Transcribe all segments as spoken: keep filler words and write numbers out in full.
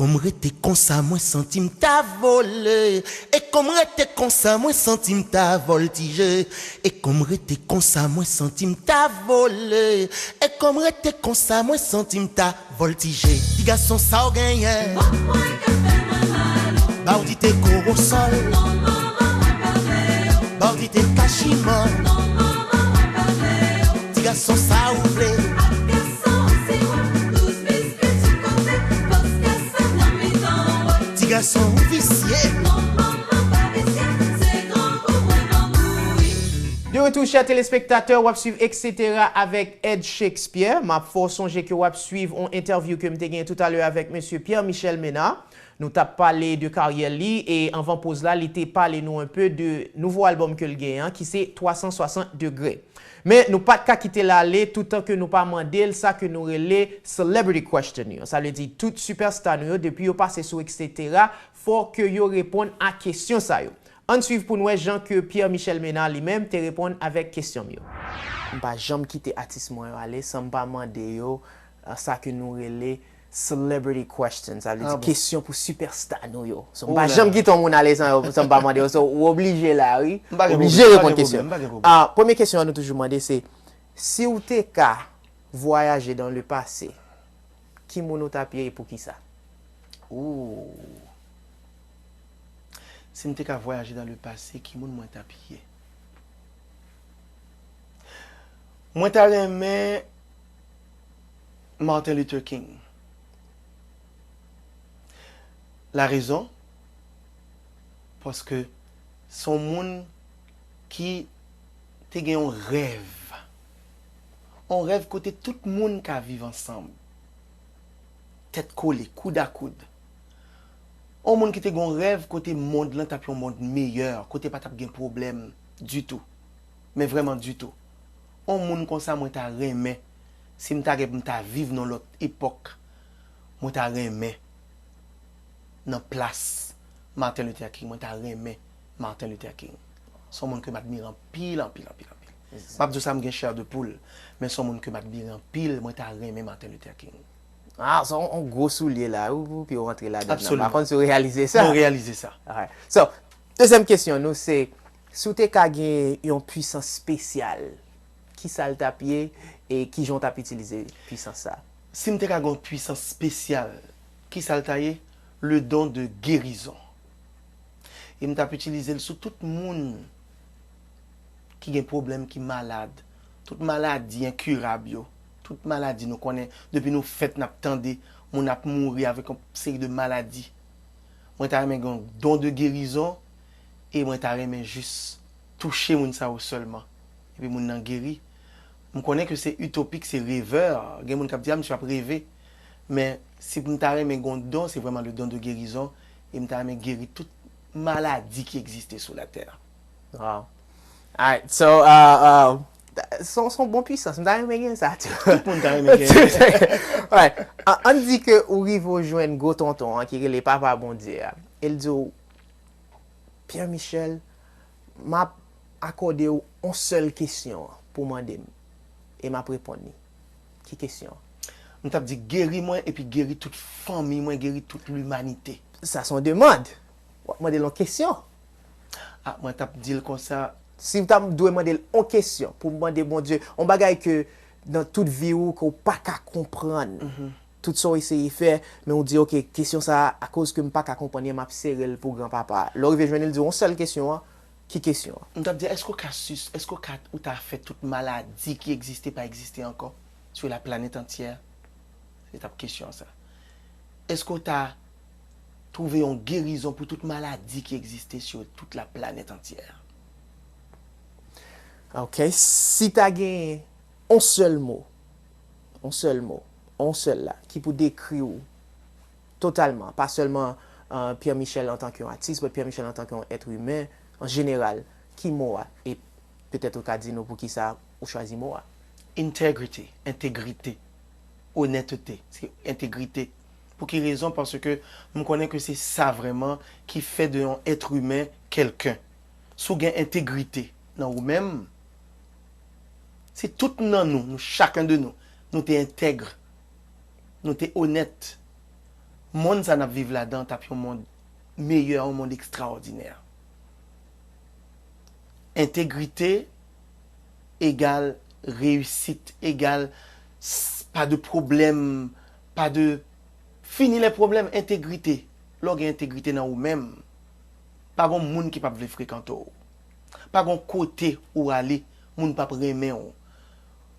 Kòm rete konsa, mwen santi m ta vole. E kòm rete konsa, mwen santi m ta vòltije. E kòm rete konsa, mwen santi m ta vole. E kòm rete konsa, mwen santi m ta vòltije. Ti gason, sa w genyen? Ba w ti te korosòl. Ba w ti te kachiman. Ti gason, sa w vle? Ti gason, ou visye. De retour, chè telespektatè, w ap swiv Etsetera avèk Ed Shakespeare. M ap fè w sonje ke w ap swiv yon entèvyou ke m te gen toutalè avèk mesye Pierre Michel Menard. Nou t ap pale de karyè li, e anvan poz la, li te pale nou enpe de nouvo albòm ke l genyen an, ki se twa san swasant degre. Men nou pa t ka kite l ale toutan ke nou pa mande l sa ke nou rele celebrity question yo. Sa vle di tout sipèsta nou yo, depi yo pase sou Etsetera, fò ke yo reponn a kesyon sa yo. Ann swiv pou n wè jan ke Pierre Michel Menard li menm te reponn avèk kesyon m yo. M pa janm kite atis mwen yo ale san m pa mande yo, uh, sa ke nou rele celebrity questions, sa vle di kesyon pou sipèsta nou yo. So, m pa janm kite yon moun ale san, san m pa mande yo. So, ou oblije la, wi. Ou oblije reponn kesyon. Ah, premye kesyon an nou toujou mande se, si w te ka voyaje dans le passé, ki moun ou t ap ye e poukisa? Ooh. Si m te ka voyaje dans le passé, ki moun mwen t ap ye? Mwen ta renmen Martin Luther King. La raison, paske se yon moun ki te gen yon rèv. Yon rèv kote tout moun ka viv ansanm. Tèt kole, koud a koud. Yon moun ki te gen yon rèv kote mond lan t ap yon mond meyè, kote pa t ap gen pwoblèm ditou. Men vrèman ditou. Yon moun konsa mwen ta renmen, si m ta gen pou m ta viv nan lòt epòk, mwen ta renmen nan plas Martin Luther King, mwen ta renmen Martin Luther King. Se yon moun ke m admire anpil, anpil, anpil, anpil. M ap di w sa, m gen chè de poul, men se yon moun ke m admire anpil, mwen ta renmen Martin Luther King. Ah, se yon, yon gwo soulye la, wi, pou, pou w rantre ladan l. Absolument. M pa konn si w reyalize sa. Mwen reyalize sa. Alright. So, dezyèm kesyon nou se, si w te ka gen yon pwisans espesyal, kisa l t ap ye e kijan w t ap itilize pwisans sa a? Si m te ka gen yon pwisans espesyal, kisa l ta ye? Le don de guérison. E m t ap itilize l sou tout moun ki gen pwoblèm, ki malad, tout maladi enkirab yo, tout maladi nou konnen, depi nou fèt n ap tande moun ap mouri avèk yon seri de maladi. Mwen ta renmen gen yon don de guérison e mwen ta renmen jis touche moun sa yo sèlman. Epi moun nan geri. M konnen ke se itopik, se revè. Gen moun k ap di, "A, misye ap reve." Men si m ta renmen gen yon don, se vrèman le don de guérison. E m ta renmen geri tout maladi ki egziste sou latè. Wow. Alright, so, uh, uh, se yon, se yon bon pwisans. M ta renmen gen sa tou. Tout moun ta renmen gen. Alright. An, ann di ke ou rive w jwenn gwo tonton an ki rele Papa Bondye a. E l di w, Pierre Michel, m ap akòde w yon sèl kesyon pou w mande m, e m ap reponn li. Ki kesyon? M t ap di, geri mwen epi geri tout fanmi mwen, geri tout limanite. Sa se yon demann. W ap mande l yon kesyon. A, mwen t ap di l konsa. Si m ta dwe mande l yon kesyon pou m mande Bondye, yon bagay ke nan tout vi w ke w pa ka konprann. Tout sa w eseye fè, men w di, "Ok, kesyon sa a, akoz ke m pa ka konprann li, m ap sere l pou Granpapa." Lè w rive jwenn li, l di w yon sèl kesyon an, ki kesyon an? M t ap di, èske w ka sis, èske w ka, ou ta fè tout maladi ki egziste pa egziste ankò sur la planète entière? Se t ap kesyon an sa. Èske w ta twouve yon gerizon pou tout maladi ki egziste sur toute la planète entière? Ok, si ta gen yon sèl mo, yon sèl mo, yon sèl la, ki pou dekri w totalman, pa sèlman, euh, Pierre Michel antanke yon atis, men Pierre Michel antanke yon èt imen, an jeneral, ki mo a? E petèt ou ka di nou poukisa ou chwazi mo a. Integrity, entegrite, onètete, se entegrite. Pou ki rezon? Paske m konnen ke se sa vrèman ki fè de yon èt imen kèlken. Si w gen entegrite nan ou menm, si tout nan nou, nou, chacun de nous, nou te entèg, nou te onèt, Monn sa n ap viv ladan t ap yon monn meyè, yon monn ekstraòdinè. Entegrite egal reyisit, egal s- pa de pwoblèm, pa de fini lè pwoblèm, entegrite. Lè w gen entegrite nan ou menm, pa gon moun ki p ap vle frekante w. Pa gon kote ou ale, moun p ap renmen w.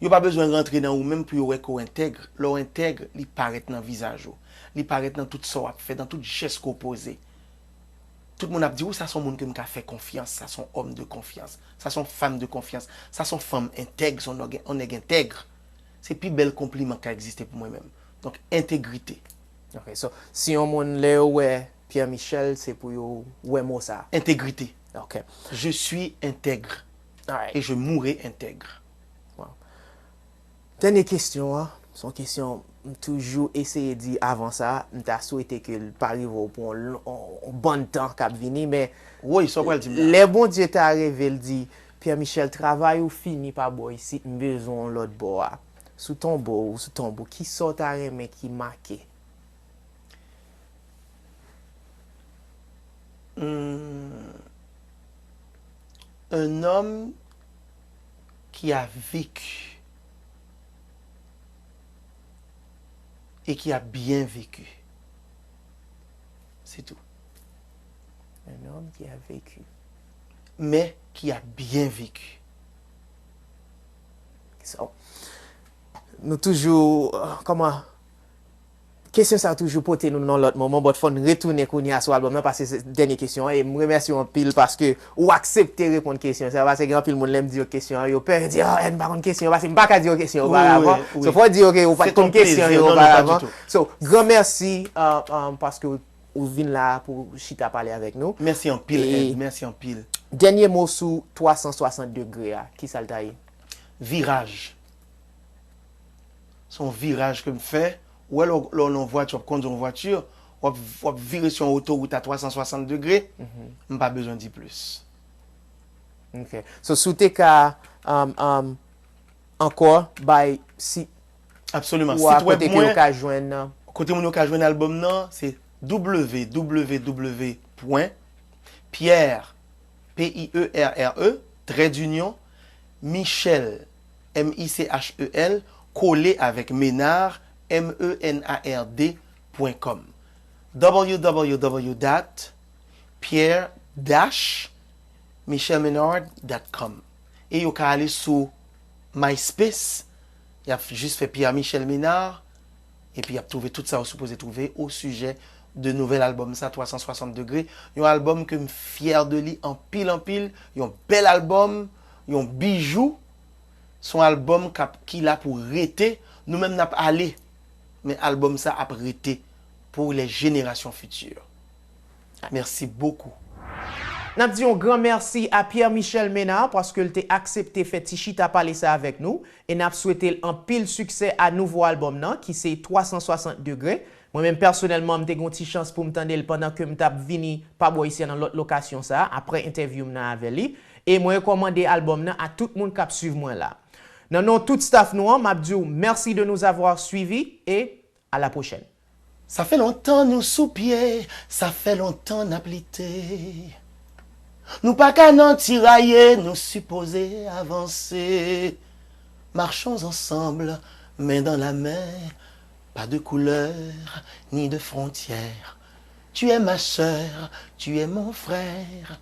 Yo pa bezwen rantre nan ou menm pou yo wè ke w entèg. Lè w entèg, li parèt nan vizaj ou. Li parèt nan tout sa w ap fè, nan tout jès ke w poze. Tout moun ap di, ou sa se yon moun ke m ka fè konfyans, sa se yon homme de confiance, sa se yon femme de confiance, sa se yon fanm entèg, se yon nòg- yon nèg entèg. Se pi bèl konpliman ki ka egziste pou mwen menm. Donk, entegrite. Ok, so, si yon moun lè yo wè Pierre Michel, se pou yo wè mo sa. Entegrite. Ok. Je suis intègre Alright. Et je mourrai intègre. Dènye kesyon an, se yon kesyon m toujou eseye di avan sa, m ta swete ke l pa rive w pou yon lon- yon bann tan k ap vini, men Woy, sa w pral di m la? Lè Bondye ta reve l di, Pierre Michel, travay ou fini pa bò isit, m bezwen w lòt bò a. Sou tonbo ou sou tonbo, kisa w ta renmen ki make? Hmm. Un homme qui a vécu et qui a bien vécu. C'est tout. Un homme qui a vécu. Mais qui a bien vécu. So, nou toujou, euh, kòman, kesyon sa toujou pote nou nan lòt moman, but fò n retounen kounye a sou albòm nan, paske se dènye kesyon an, e m remèsye w anpil paske ou aksepte reponn kesyon sa, paske gen anpil moun lè m di yo kesyon an, yo pè, yo di, oh, N pa konn kesyon, paske m pa ka di yo kesyon oparavan. So, fò di yo ke ou pa t konn kesyon yo oparavan. So, gran mèsi, euh, euh, paske ou, ou vin la pou chita pale avèk nou. Mèsi anpil, Ed, mèsi anpil. Dènye mo sou twa san swasant degre a, ki sa l ta ye? Viraj. Se yon viraj ke m fè. Ou wè lè w lè w nan yon vwati, w ap kondui yon vwati, w ap, w ap vire sou yon otowout a twa san swasant degre, m pa bezwen di plis. Ok. So, si w te ka um, um, ankò bay sit Absoliman. ou a Sit wèb kote ke yo mwen, ka jwenn kote moun yo ka jwenn albòm nan, se w w w pwen pierre, p i e r r e, trè dinyon, michel, m i c h e l, kole avèk menard, m e n a r d, pwen kòm. w w w dot pierre dash michel menard dot com. E yo ka ale sou MySpace, y ap jis fè Pierre Michel Menard, epi y ap twouve tout sa yo sipoze twouve o sijè de nouvèl albòm sa, twa san swasant degre. Yon albòm ke m fyè de li anpil, anpil. Yon bèl albòm, yon bijou. Se yon albòm k ap, ki la pou rete. Nou menm n ap ale, men albòm sa ap rete pour les générations futures. Merci beaucoup. N ap di yon gran mèsi a Pierre Michel Menard paske l te aksepte fè ti chita pale sa avèk nou, e n ap swete l anpil siksè a nouvo albòm nan ki se twa san swasant degre. Mwen menm pèsonèlman m te gen yon ti chans pou m tande l pandan ke m t ap vini pa bò isi a nan lòt lokasyon sa a, apre entèvyou m nan avè li, e mwen rekòmande albòm nan a tout moun k ap swiv mwen la. Nan non tout staff nou an, m ap di w mèsi de nous avoir suivis e à la prochaine. Sa fè lontan nou sou pye, sa fè lontan n ap lite. Nou pa ka nan tiraye, nou sipoze avanse. Marchons ensemble, main dans la main, pas de couleur ni de frontière. Tu es ma sœur, tu es mon frère.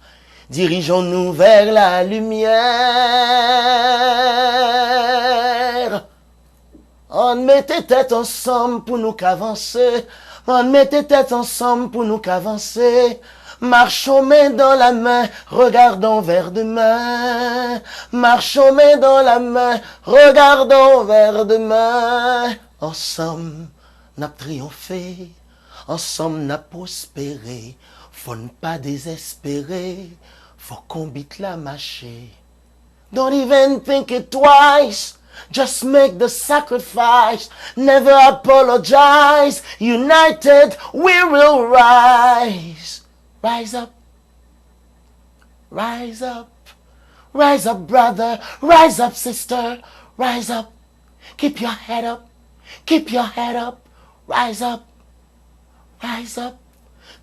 Dirigeons-nous vers la lumière. Ann mete tèt ansanm pou nou ka vanse. Ann mete tèt ansanm pou nou ka vanse. Marchons main dans la main, regardons vers demain. Marchons main dans la main, regardons vers demain. Ansanm, n ap triyonfe. Ansanm, n ap pwospere. Fò n pa dezespere. Fò konbit la mache. Don't even think it twice. Just make the sacrifice. Never apologize. United, we will rise. Rise up. Rise up. Rise up, brother. Rise up, sister. Rise up. Keep your head up. Keep your head up. Rise up. Rise up.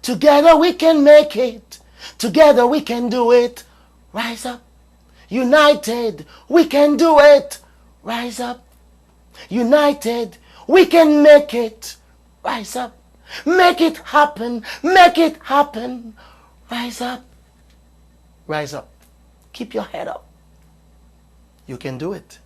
Together we can make it. Together we can do it. Rise up. United, we can do it. Rise up. United, we can make it. Rise up. Make it happen. Make it happen. Rise up. Rise up. Keep your head up. You can do it.